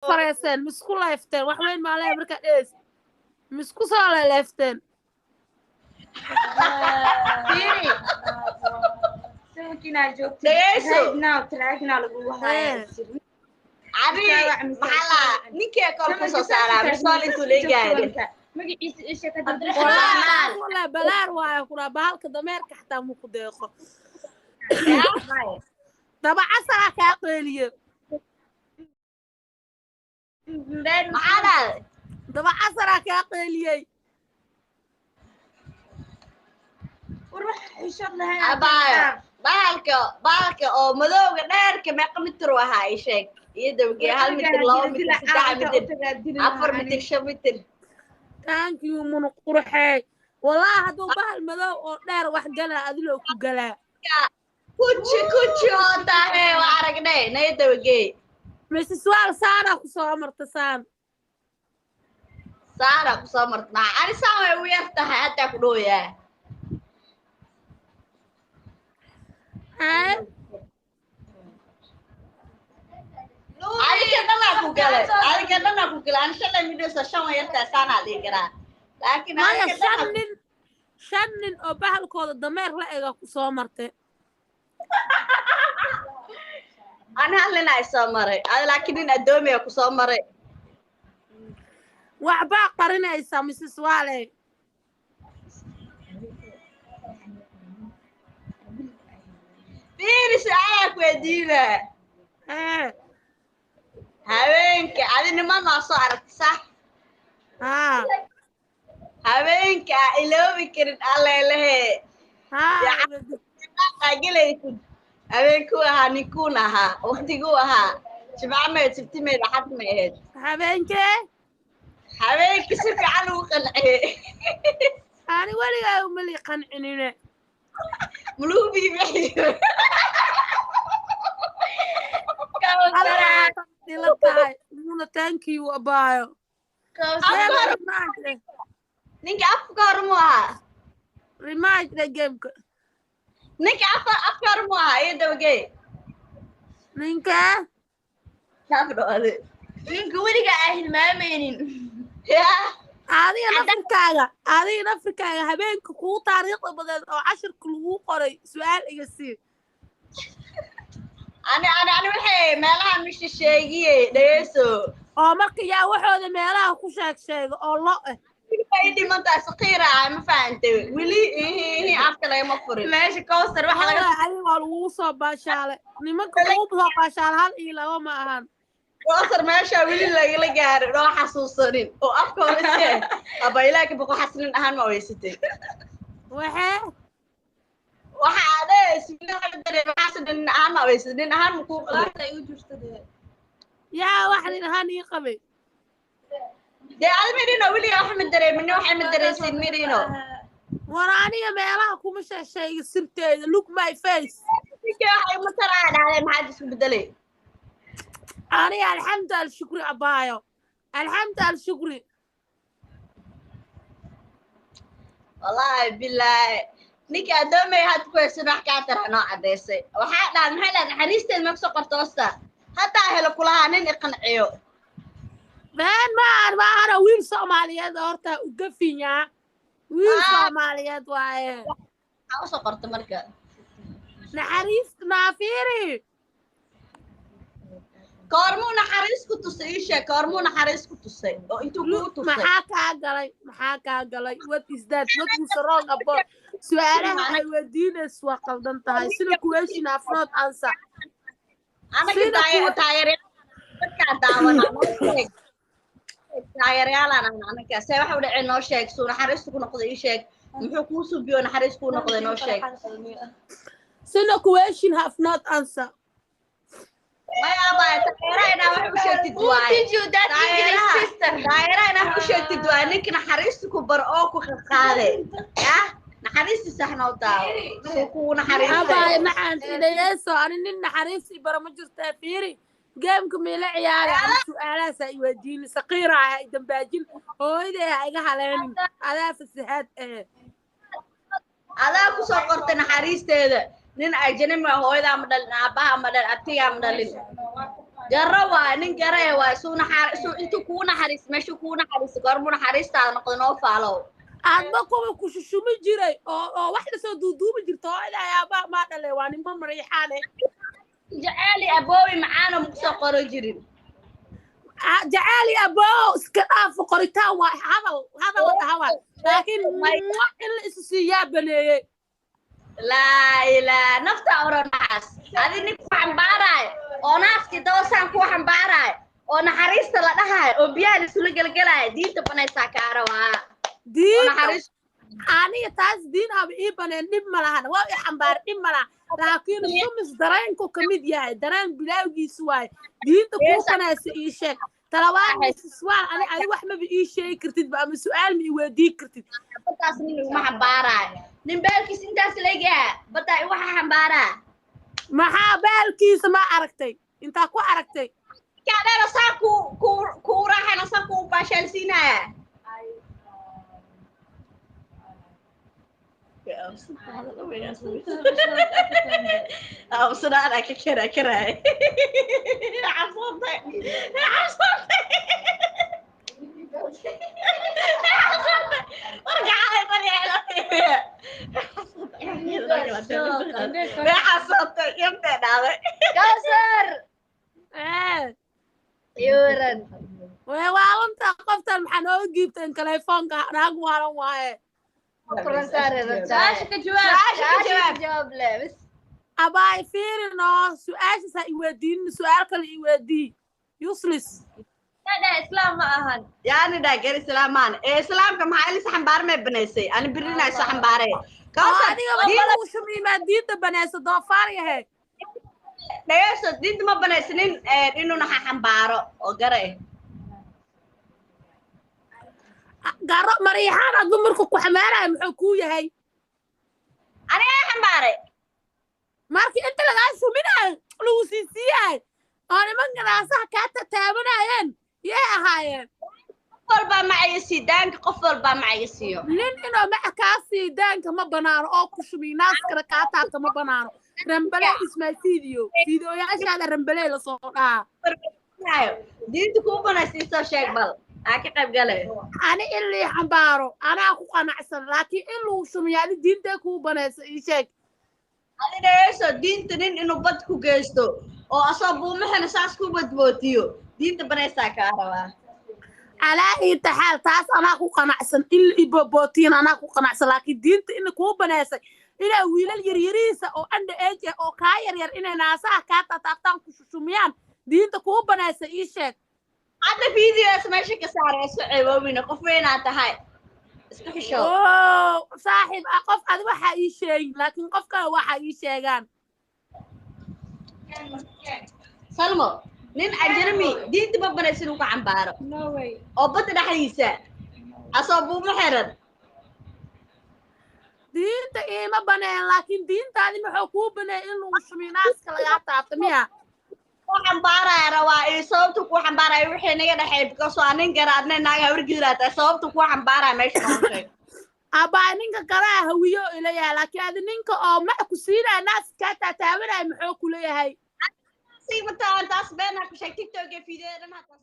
Fareyseen, ma isku leefteen? Wax weyn maa leeyahay markaa dhees, ma isku soo leeleefteen? Fiiri. Samankiinaa joogtid. Dhegeyso. Right now, taraagna lagugu hayaa. Cadi maxaa la ninkee kor ku soo saaraa misool intuu leegahay? Magaciisa ii sheeg hadda. Cabdiraxmaan. Walaa balaar waayo kuraa bahalka dameerka xataa muu ku deeqo. Daba casaraa kaa qeeliye. Maxaa dhahday? Daba casaraa kaa qeeliyey. War wax xishood lahayn. Abaayo, bahalka oo madowga dheerka meeqa mitir u ahaa ii sheeg, iyo dabagee 1 mitir, 2 mitir, 3 mitir, 4 mitir, 5 mitir. Thank you, munu qurxey. Walaa hadduu bahal madow oo dheer wax galaa adiloo ku galaa. Kuji kuji oo tahe waa aragnay naga dabagee. Mrs Waal, saanaa ku soo marta saan. Saara ku soo marta maxaa ani saan way ugu yar tahay hataa ku dhooyaa. Haa. Adiga dhanaa ku galay, adiga dhanaa ku galay. Ani shalay midhayso shan way yartahay saanaa dhihi karaa, laakiin maya adiga shan dhanaa nin, shan nin oo bahalkooda dameer la ega ku soo martay. Ani hal nin aa isoo maray adi, laakiin nin addoomiya ku soo maray. Waxbaa qarinaysa, Mrs Waale. Fiiri, su-aalaa ku weydiina. Ee. Haweenka adi niman waa soo aragti, sax? Haa. Haweenka aa iloobi karin alleelehe. Haa. Aa gelaysid haweenkuu ahaa, ninkuun ahaa, waqtiguu ahaa, jimco mayd, sabti mayd, axad ma ahayd? Habeenkee? Haweenka si fiican ugu qanciyey. Ani weligaa umali qancinine. Maluu biibixiyo. Ila tahay muna, thank you abaayo. Ninka afka hore mu ahaa? Remind the gameka. Ninka afka hore mu ahaa iyo dabagey? Ninkee? Kaaf dhoode. Ninka weliga aa hilmaamaynin. Yaa. Adiga nafirkaaga, adiga nafirkaaga, habeenka kugu taariikhda badeed oo cashirka lagu qoray su-aal iga sii. Ani waxay meelaha misha sheegiye, dhegeyso. Oo marka yaa waxooda meelaha ku sheeg sheega oo lo eh? Way dhimantaa, saqiira ah, ma fahantay? Weli ihi afka lagama furin. Meesha Kowsar waxa laga Wallahi adiga waa lagugu soo baashaalay, nimanka kugu soo baashaala hal iyo laba ma ahan. Kowsar, meesha weli lagala gaarin oo xasuusanin oo afka hore iska aba ilaahi ka boqo xaslin ahaan ma weysatay? Waxee? Waxa dareemay nin ahaan ma weysatay, nin ahaan ma kuu qabay? Laabta ay u jirto dee. Yaa wax nin ahaan ii qabay? Dee adi midhino weligaa wax ma dareemin, waxay ma dareensin midhino. War aniga meelaha kuma sheeg sheega sirteeda, look my face. Ninkii waxay uma taraa dhahday, maxaad isku bedelay? Aniga alxamdu alshukri abaayo, alxamdu alshukri. Wallaahi bilaahi, ninka addoomay had ku haysan wax kaa tara noo caddaysay. Waxaa dhaha maxay dhaha naxariisteed ma kusoo qorto hoosta haddaa helo kulahaa nin iqanciyo. Been ma ahan, ma ahana. Wiil Soomaaliyeed oo horta ugafinyaa wiil Ah. Soomaaliyeed waaye. Maxaa usoo qorta marka? Naxariis naafiiri. Koormuu naxariis ku tusay? Ii sheeg, koormuu naxariis ku tusay oo intuu kugu tusay? Maxaa kaa galay? Maxaa kaa galay? What is that? What is wrong about su-aalaha ay weydiinayso? Waa qaldan tahay sida question have not answer. Anaga Sida taageerayaal dadkaa daawana noo sheeg, taageerayaalaan ahna anaga. See waxa u dhacay noo sheeg, suu naxariista ku noqday ii sheeg, muxuu kuu subiyo naxariis kuu noqday noo sheeg. Sina question have not answer. Maya abaya, taageeraha inaa wax u sheegtid Who waaye. teach you that English, Taageeraha sister? taageeraha inaa wax u sheegtid waaye. Ninka naxariista ku bar oo ku qaqaade yah, naxariistiisa wax noo daawo suu kugu naxariistay. Abaaye maxaan idhayeyso, ani nin naxariis i bara ma jirtaa. Fiiri, gameka miila ciyaari ani su-aalahaas i weydiini, saqiira ha i dambaajin, hooyaday ha iga haleenin, adaa fasahaad eh. Adaa kusoo qortay naxariisteeda nin ajnabi ah, hooyadaa ma dhalin, aabbaha ma dhalin, abtigaa ma dhalin. Garo waay, nin garee waay, suu naxar suu intuu kuu naxariis, meeshuu kuu naxariis, goormuu naxariistaada noqdo noo faalow. Aadba kuwa ku shushumi jiray oo wax lasoo duuduubi jirta hooyada ayaabaa maa dhale waa niman mariixaane. Jeceeli aboowi macaano maku soo qoro jirin. Jacaali aboo iska dhaafo, qoritaan waa hadal hadal la dhaha waa, laakiin in la isu siiyaa baneeyey. Laa ilaa nafta oro naxas adi nin ku xambaaraayo oo naaskii dabasaan ku xambaaraayo oo naxariista la dhahaayo oo biyaha laisula gelgelaayo, diinta banaysaa kaa rabaa oo diinta naxariis. Aniga taas diin haba ii baneen, dhib ma lahan, waa i xambaar, dhib ma lahan, laakiin sumis dareenku ka mid yahay, dareen bilaawgiisu waaye. Diinta kuu banaysa ii sheeg. Talabaad, Mrs. Wal, ani adi wax maba ii sheegi kartid ba ama su-aal ma ii weydiin kartid. Baddaas nin iguma xambaaraayo, nin baalkiis intaas leegaha baddaa iwaxa xambaaraa. Maxaa baalkiisa ma aragtay? Intaa ku aragtay? Kaadheera saa ku ku kuu raaxayna, saa kuu baashaalsiinaya. Absanaana ka kara karaay, cabsantay, cabsantay, cabsantay. Wargacalay way xasantay, intay dhacday. Kawsar. Ee. Yuran. Way waalantaa qoftan, maxaa nooga giibteen telefoonka? Naag waalan waaye. Kulan saare rabtaa. Su-aasha ka jawaab. Su-aasha ka jawaab. Jawaab le bas. Abaay, fiiri noo, su-aashaas ha iweydiinin, su-aal kale iweydii, useless. Yaa islaam ma ahan. Yaani dhaa gar islaamaan ee islaamka maxaa ilis xambaarmay banaysay ani birina iso xambaaree. Oo Kawsar, adiga ma uu shumiimaa diinta banaysa doofaar yahay. Dhageyso, diinta ma banaysanin inuu naxa xambaaro oo gare. Garo mariixaan adba markuu ku xamaarayo muxuu kuu yahay? Anigaa xambaaray. Markii inta lagaa shuminayo lagu siisiiyahay oo nimanka naasaha kaa tataabanayeen yay ahaayeen? Qof walbaa macaga sii daanka, qof walbaa macaga siiyo. Nin inuu maca kaa sii daanka ma banaano oo ku shumiy naaskana kaa taabta ma banaano. Rambale ismaa fiidiyo fiidiyooyaashaada rambale lasoo dhahaa. Diinta kuu banaysa isoo sheeg, bal aa ka qayb gale. Ani in lii xambaaro anaa ku qanacsan, laakiin in lagu shumiyo adi diintee kuu banaysa ii sheeg. Adi dhageyso, diinta nin inuu bad ku geysto oo asoo buumaxana saas ku badbootiyo diinta banaysaa kaa rabaa. Calaa iyo taxaal taas anaa ku qanacsan, in la ibobootiyan anaa ku qanacsan, laakiin diinta ina kuu banaysay inaa wiilal yaryarihiisa oo under age ah oo kaa yaryar inay naasaha kaa tataabtaan ku shushumiyaan diinta kuu banaysay ii sheeg. Hadda videos meesha ka saarayso, ceeboobina, qof weynaa tahay, iska xisho. Oo saaxiib ah, qof adi waxaa ii sheegin, laakiin qof kale waxaa ii sheegaan. Salmo, nin ajrami diinta ma banaysa inuu ku xambaaro oo badda dhexdiisa asoo buumo xiran. Diinta iima baneen, laakiin diintaadi muxuu kuu baneey in lagu shumiyo naaska lagaa taabto miya? Ku xambaaraya rabaa iyo sababta ku xambaaraya wixii naga dhexeey, because waa nin gara adna naaga hawargiiraa tahay, sababta ku xambaaraya meesha noo sheeg. Abaay, ninka garaa hawiyo ilayahay, laakiin adi ninka oo mac ku siinaya naaska kaa taataabanaya muxuu ku leeyahay? Sii mataan taas beenaa ku sheeg, TikTok iyo video dhan hataa.